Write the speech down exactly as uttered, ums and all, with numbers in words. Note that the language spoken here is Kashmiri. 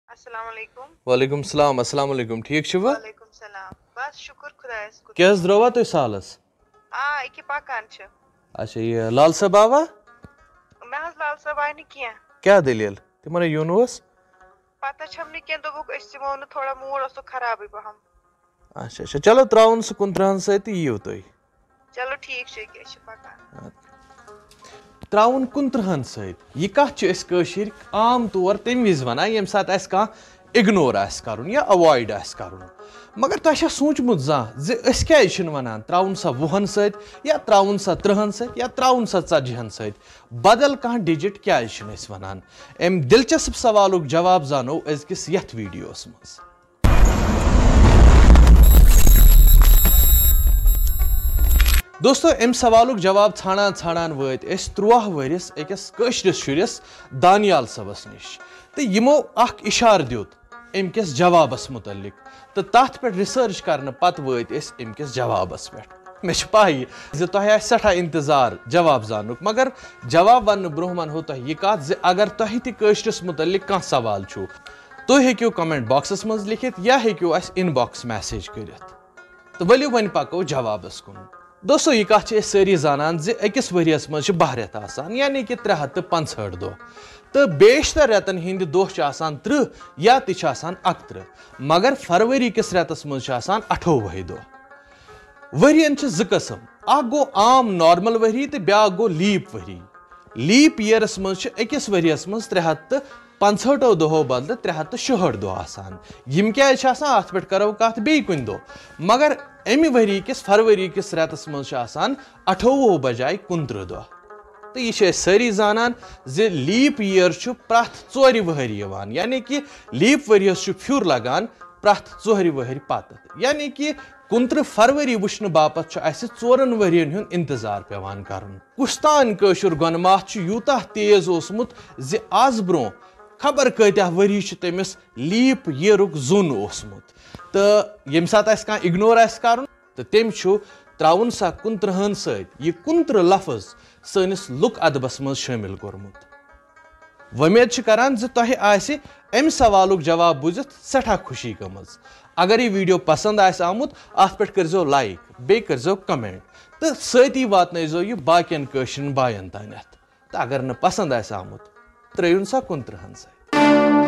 السلام علیکم۔ وعلیکم السلام۔ السلام علیکم، ٹھیٖک چھِوٕ؟ وعلیکم السلام۔ بس شُکُر خۄدایَس کُن۔ کیٛاہ حظ درٛاوا تُہۍ سالس؟ آ، یہِ کہِ پکان چھِ۔ اچھا، یہِ لال صٲب آوا؟ مےٚ حظ لال صٲب آیہِ نہٕ کینٛہہ۔ کیٛاہ دٔلیٖل؟ تِمن ہے یُن اوس۔ پتہ چھَم نہٕ کینٛہہ، دوٚپُکھ أسۍ یِمو نہٕ، تھوڑا موٗڈ اوسُکھ خرابٕے پہم۔ اچھا اچھا، چلو ترٛاوُن سُہ کُنترٕہن سۭتۍ تہٕ یِیِو تُہۍ۔ چلو ٹھیٖک چھُ، ییٚکیٛاہ أسۍ چھِ پکان۔ ترٛاوُن کُنترٕہن سۭتۍ۔ یہِ کتھ چھِ أسۍ کٲشِرۍ عام طور تمہِ وِزِ ونان ییٚمہِ ساتہٕ اسہِ کانٛہہ اگنور آسہِ کرُن یا اوایڈ آسہِ کرُن۔ مگر تۄہہِ چھا سوٗنٛچمُت زانٛہہ زِ أسۍ کیازِ چھِنہٕ ونان ترٛاوُن سا وُہن سۭتۍ یا ترٛاوُن سا ترٕٛہن سۭتۍ یا ترٛاوُن سا ژتجی ہن سۭتۍ؟ بدل کانٛہہ ڈیجٹ کیازِ چھِنہٕ أسۍ ونان؟ امہِ دلچسپ سوالُک جواب زانو أزکِس یتھ ویڈیوس منٛز۔ دوستو، امہِ سوالُک جواب ژھانڈان ژھانڈان وٲتۍ أسۍ تُرٛواہ ؤرِس أکِس کٲشرِس شُرِس دانیال صٲبس نِش، تہٕ یِمو اکھ اِشارٕ دیُت امہِ کِس جوابس مُتعلق، تہٕ تتھ پٮ۪ٹھ ریسرچ کرنہٕ پتہٕ وٲتۍ أسۍ امہِ کِس جوابس پٮ۪ٹھ۔ مےٚ چھِ پَے زِ تۄہہِ آسہِ سٮ۪ٹھاہ انتظار جواب زاننُک، مگر جواب وننہٕ برونٛہہ ونہو تۄہہِ یہِ کتھ زِ اگر تۄہہِ تہِ کٲشرِس مُتعلق کانٛہہ سوال چھُو، تُہۍ ہیٚکِو کمنٹ باکسس منٛز لیکھِتھ یا ہیٚکِو اسہِ انباکس میسیج کٔرِتھ۔ تہٕ ؤلِو وۄنۍ پکو جوابس کُن۔ دوستو، یہِ کتھ چھِ أسۍ سٲری زانان زِ أکِس ؤریس منٛز چھِ باہ رٮ۪تھ آسان، یعنی کہِ ترٛےٚ ہتھ تہٕ پنٛژہٲٹھ دۄہ، تہٕ بیشتر رٮ۪تن ہٕنٛدۍ دۄہ چھِ آسان ترٕٛہ یا تہِ چھِ آسان اکترٕٛہ، مگر فروری کِس رٮ۪تس منٛز چھِ آسان اَٹھووُہے دۄہ۔ ؤرین چھِ زٕ قٕسم، اکھ گوٚو عام نارمل ؤری تہٕ بیاکھ گوٚو لیپ ؤری۔ لیپ ییرس منٛز چھِ أکِس ؤریس منٛز ترٛےٚ ہتھ تہٕ پنٛژہٲٹھو دۄہو بدلہٕ ترٛےٚ ہتھ تہٕ شُہٲٹھ دۄہ آسان۔ یِم کیازِ چھِ آسان، اتھ پٮ۪ٹھ کرو کتھ بیٚیہِ کُنہِ دۄہ۔ مگر امہِ ؤری کِس فروری کِس رٮ۪تس منٛز چھِ آسان اَٹھووُہ بجایہِ کُنترٕٛہ دۄہ۔ تہٕ یہِ چھِ أسۍ سٲری زانان زِ لیپ ییر چھُ پرٛٮ۪تھ ژورِ وٕہٕرۍ یِوان، یعنی کہِ لیپ ؤریَس چھُ پھیُر لگان پرٛٮ۪تھ ژورِ وٕہٕرۍ پتہٕ، یعنی کہِ کُنترٕٛہ فروری وٕچھنہٕ باپتھ چھُ اسہِ ژورن ؤرین ہُنٛد انتظار پٮ۪وان کرُن۔ کُس تام کٲشُر گۄنہٕ ماتھ چھُ یوٗتاہ تیز اوسمُت زِ از برونٛہہ خبر کۭتیاہ ؤری چھُ تٔمِس لیپ ییرُک زوٚن اوسمُت، تہٕ ییٚمہِ ساتہٕ اسہِ کانٛہہ اگنور آسہِ کرُن، تہٕ تٔمۍ چھُ ترٛاوُن سا کُنترٕٛہن سۭتۍ یہِ کُنترٕٛہ لفظ سٲنِس لُک ادبس منٛز شٲمِل کوٚرمُت۔ وۄمید چھِ کران زِ تۄہہِ آسہِ امہِ سوالُک جواب بوٗزِتھ سٮ۪ٹھاہ خوشی گٔمٕژ۔ اگر یہِ ویڈیو پسند آسہِ آمُت، اتھ پٮ۪ٹھ کٔرزیو لایک، بیٚیہِ کٔرزیو کمنٹ، تہٕ سۭتی واتنٲیزیو یہِ باقین کٲشرٮ۪ن باین تانٮ۪تھ۔ تہٕ اگر نہٕ پسند آسہِ آمُت، ترٲیُن سا کُنترٕٛہن سۭتۍ۔